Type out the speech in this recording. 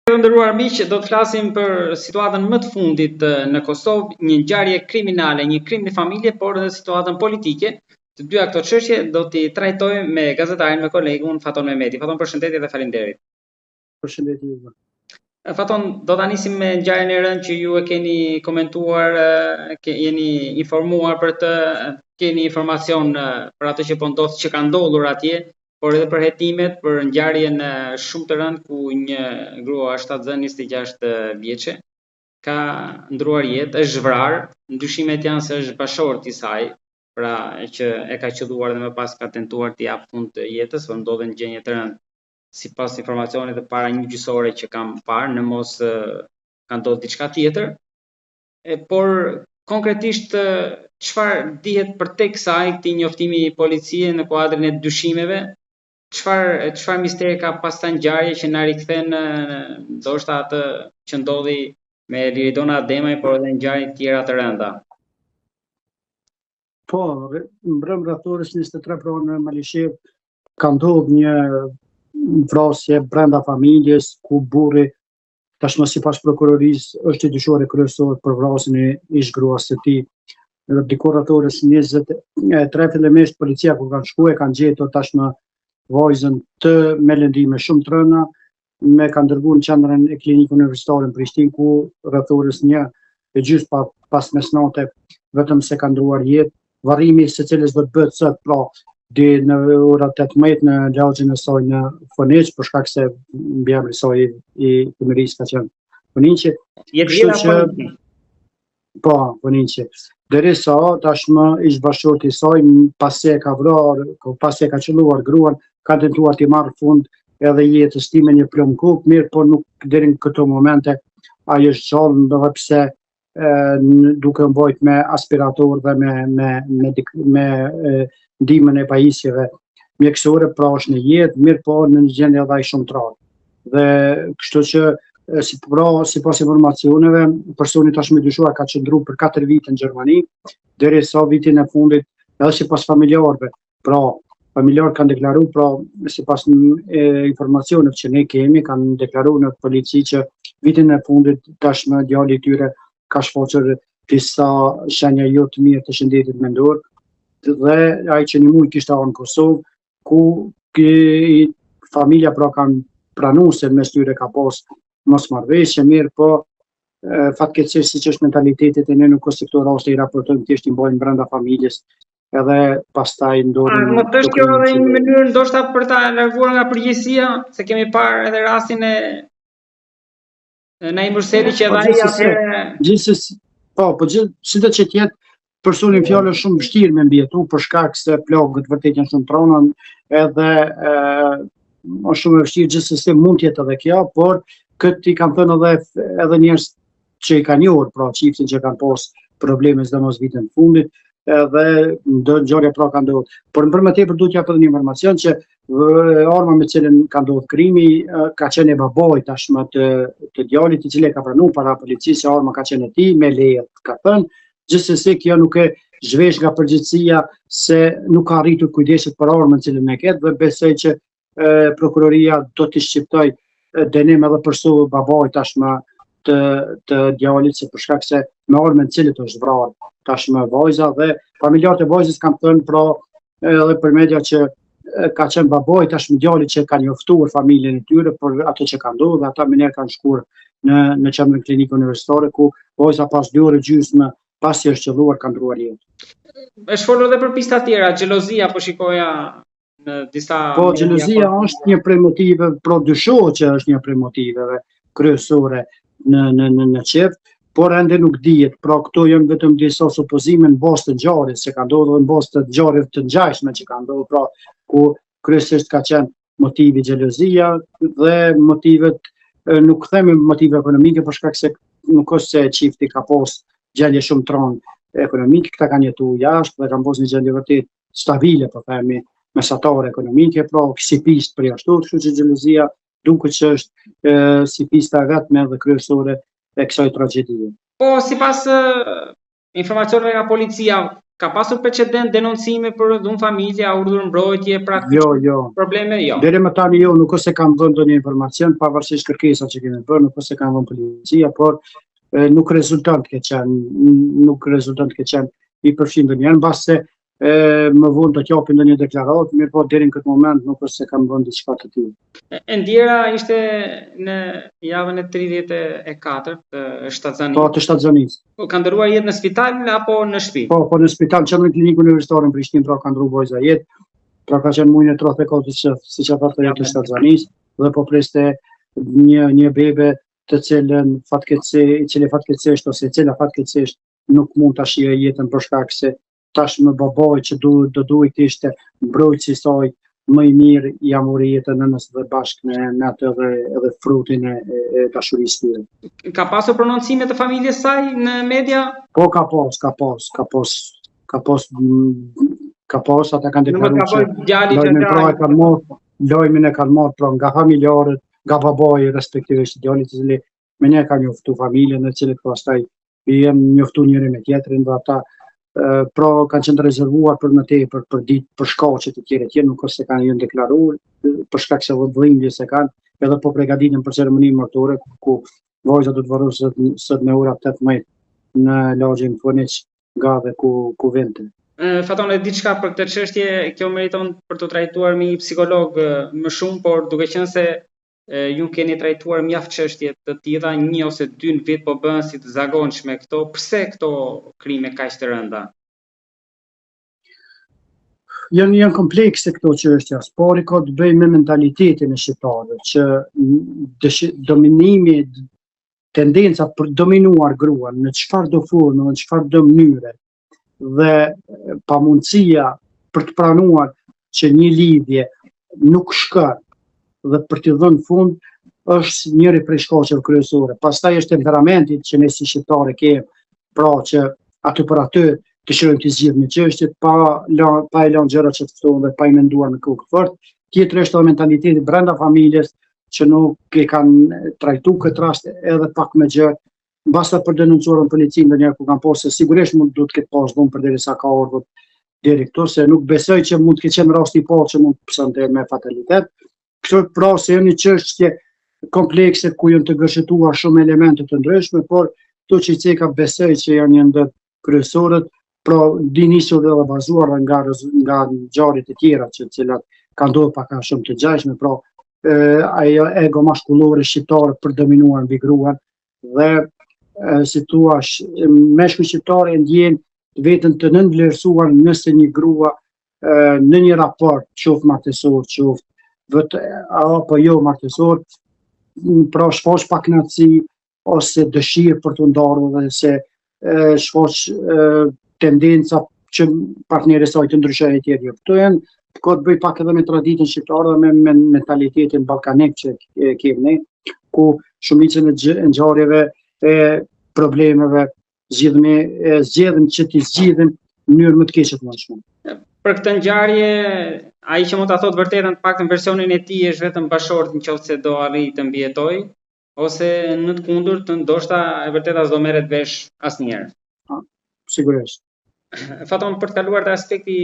Të nderuar miq, do të flasim për situatën më të fundit në Kosovë, një ngjarje kriminale, një krim në familje, por edhe situatën politike. Të dyja këto çështje do t'i trajtojmë me gazetarin, me kolegun Faton Mehmeti. Faton, përshëndetje dhe faleminderit. Përshëndetje juve. Faton, do ta nisim me ngjarjen e rëndë që ju e keni komentuar, ke, jeni informuar për të, keni informacion për atë që po ndodh, që ka ndodhur atje, por edhe për hetimet për ngjarjen shumë të rëndë ku një grua shtatzënë 26 vjeçe ka ndruar jetë, është vrarë, dyshimet janë se është bashkëshorti i saj, pra që e ka qëlluar dhe më pas ka tentuar t'i japë fund jetës, por ndodhet në gjendje të rëndë. Sipas informacionit të para një gjysmë ore që kam parë, në mos ka ndodhur diçka tjetër, E, por konkretisht çfarë dihet përtej kësaj këtij njoftimi policie në kuadrin e dyshimeve, çfarë çfarë misteri ka pas kësaj ngjarje që na rikthen ndoshta atë që ndodhi me Liridona Ademaj, por edhe ngjarje të tjera të rënda. Po, mbrëm rreth orës 23 pra në Malishevë ka ndodhur një vrasje brenda familjes ku burri Tashmë sipas prokurorisë është i dyshuari kryesor për vrasjen e ish gruas së tij. Në diku rreth orës 23 fillimisht policia kur kanë shkuar e kanë gjetur tashmë vajzën të me lëndime shumë të rënda, e kanë dërguar në qendrën e klinikës universitare në Prishtinë ku rreth orës 1 e gjysmë pa, pas mesnate vetëm se ka ndruar jetë varrimi i së cilës do të bëhet sot, pra deri në ora 18 në lagjen e saj në Foniq, për shkak se mbiemri i saj i, i fëmijërisë ka qenë Foniqi. Jetë që Po, Foniqi. Derisa tashmë ish bashkëshorti i saj pasi e ka vrarë, pasi e ka qëlluar gruan, ka tentuar t'i marrë fund edhe jetës tij me një plumb në kokë, mirëpo nuk deri në këto momente ai është gjallë, edhe pse duke u mbajt me aspirator dhe me me me me ndihmën e pajisjeve mjekësore, pra është në jetë, mirëpo në një gjendje edhe ai shumë të rëndë. Dhe kështu që si pra sipas informacioneve, personi tashmë i dyshuar ka qëndruar për 4 vite në Gjermani, derisa vitin e fundit edhe sipas familjarëve, Pra, familjarët kanë deklaru, pra, sipas informacioneve që ne kemi, kanë deklaru në polici që vitin e fundit tashmë djali i tyre ka shfaqur disa shenja jo të mirë të shëndetit mendor dhe ai që një muaj kishte ardhur në Kosovë, ku ki, familja pra kanë pranu se mes tyre ka pas mosmarrëveshje, mirëpo fatkeqësisht siç është mentaliteti te ne nuk është se këto raste i raportojmë thjesht i mbajmë brenda familjes edhe pastaj ndodhin. A mos është kjo edhe një mënyrë ndoshta për ta larguar nga përgjegjësia, se kemi parë edhe rastin e Naim Murselit që edhe ai atëherë gjithsesi po, po gjithë sido që të jetë personi në fjalë është shumë vështirë me mbijetu për shkak se plagët vërtet janë shumë të rënda, edhe ë është shumë e vështirë gjithsesi mund të jetë edhe kjo, por këtë i kanë thënë edhe edhe njerëz që i kanë njohur, pra çiftin që kanë pas probleme sidomos vitin e fundit, edhe ngjarja pra ka ndodhur. Por për më tepër duhet të jap edhe një informacion që arma me cilën ka ndodhur krimi ka qenë e babait tashmë të të djalit i cili e ka pranuar para policisë se arma ka qenë e tij me leje, ka thënë, gjithsesi kjo nuk e zhvesh nga përgjegjësia se nuk ka arritur të kujdeset për armën cilën e ketë dhe besoj që prokuroria do t'i shqiptojë dënim edhe për su babait tashmë të, të djalit se për shkak se me armën cilën është vrarë tashmë vajza dhe familjarët e vajzës kanë thënë pra edhe për media që ka qenë babai tashmë djalit që ka njoftuar familjen e tyre për ato që ka ndodhur dhe ata menjëherë kanë shkuar në në qendrën klinike universitare ku vajza pas dy orë gjysmë pasi është qëlluar ka ndruar jetë. Është folur edhe për pista tjera, xhelozia po shikoja në disa Po xhelozia është një prej motiveve, pra dyshohet që është një prej motiveve kryesore në në në në çift, por ende nuk dihet. Pra këto janë vetëm disa supozime në bazë të ngjarjes që ka ndodhur në bazë të ngjarjeve të ngjashme që kanë ndodhur, pra ku kryesisht ka qenë motivi xhelozia dhe motivet nuk themi motive ekonomike për shkak se nuk është se çifti ka pas gjendje shumë të rëndë ekonomike, këta kanë jetuar jashtë dhe kanë pas një gjendje vërtet stabile, po themi, mesatare ekonomike, pra si pistë përjashtohet, kështu që xhelozia duket që është e, si pista e vetme dhe kryesore e kësaj tragjedie. Po, sipas. informacioneve nga policia, ka pasur precedent denoncime për dhunë familje, urdhër mbrojtje, pra jo, jo. probleme jo. Deri më tani jo, nuk është se kanë dhënë ndonjë informacion, pavarësisht kërkesa që kemi bërë, nuk është se kanë dhënë policia, por e, nuk rezulton të ketë qenë, nuk rezulton të ketë qenë i përfshirë ndonjëherë, mbase e, më vonë do të japin ndonjë deklaratë, mirëpo deri në këtë moment nuk është se kanë dhënë diçka të tillë. E ndjera ishte në javën e 34 të shtatzanisë. Po, të shtatzanisë. Po, ka ndërruar jetë në spital apo në shtëpi? Po, po në spital, që në klinikën universitare në Prishtinë, pra ka ndërruar vajza jetë. Pra ka qenë muajin e 34 që siç e thatë të shtatzanisë dhe po priste një një bebe të cilën fatkeqësi, i cili fatkeqësisht ose e cila fatkeqësisht nuk mund ta shijojë jetën për shkak se tashmë babai që do do duhej të ishte mbrojtësi i saj më i mirë ia mori jetën nënës dhe bashkë me me atë edhe edhe frutin e, e, e dashurisë tyre. Ka pasur prononcime të familjes saj në media? Po ka pas, ka pas, ka pas, ka pas ka pas ata kanë deklaruar që djali që pra e kanë marrë lajmin e kanë marrë pra nga familjarët, nga babai respektivisht djalit i cili menjëherë ka njoftu familjen e cilët pastaj i janë njoftu njëri me tjetrin dhe ata pra kanë qenë të rezervuar për më tepër për ditë për shkaqe të tjera të tjera nuk është se kanë janë deklaruar për shkak se dhimbjes e kanë edhe po përgatiten për ceremoninë mortore ku vajza do të varroset sot në ora 18 në lagjen Foniq nga dhe ku ku vinte. Faton e diçka për këtë çështje, kjo meriton për t'u trajtuar me një psikolog më shumë, por duke qenë se ju keni trajtuar mjaft çështje të tilla, një ose dy në vit po bëhen si të zakonshme këto, pse këto krime kaq të rënda? Janë janë komplekse këto çështje. Së pari ka të bëjë me mentalitetin e shqiptarëve, që dëshi, dominimi tendenca për të dominuar gruan në çfarëdo forme, në çfarëdo mënyre, dhe pamundësia për të pranuar që një lidhje nuk shkon dhe për t'i dhënë fund është njëri prej shkaqeve kryesore. Pastaj është temperamenti që ne si shqiptarë kemi, pra që aty për aty dëshirojmë të zgjidhim çështjet pa la, pa e lënë gjërat që të ftohen dhe pa i menduar me kokë të fortë. Tjetër është edhe mentaliteti brenda familjes që nuk e kanë trajtu këtë rast edhe pak më gjerë Mbase për denoncuar në polici ndonjëherë ku kanë pasur se sigurisht mund duhet të ketë pas dhunë përderisa ka ardhur deri këtu se nuk besoj që mund të ketë qenë rasti i parë që mund të pësonte me fatalitet. Kështu pra se janë një çështje komplekse ku janë të gërshetuar shumë elemente të ndryshme, por këto që i ceka besoj që janë një ndër kryesorët, pra di nisur edhe bazuar nga nga ngjarjet e tjera që të cilat kanë ndodhur pak a shumë të ngjashme, pra e, ajo ego mashkullore shqiptare për dominuar mbi gruan, dhe si thua, meshkujt shqiptarë e ndjejnë veten të nënvlerësuar nëse një grua në një raport, qoftë martesor, qoftë vetë apo jo martesor, pra shfaq pakënaqësi ose dëshirë për t'u ndarë dhe se shfaq tendenca që partneri i saj të ndryshojë e tjerë. Këto janë ka të bëjë pak edhe me traditën shqiptare dhe me, me mentalitetin ballkanik që e kemi ne, ku shumicën e ngjarjeve e problemeve zgjidhim e zgjedhim që t'i zgjidhim në mënyrë më të keqe të mundshme. Për këtë ngjarje, ai që mund ta thotë vërtetën, të paktën versionin e tij është vetëm bashkëshorti në qoftë se do arrijë të mbijetojë, ose në të kundërt, ndoshta e vërteta s'do merret vesh asnjëherë. Sigurisht. Faton për të kaluar te aspekti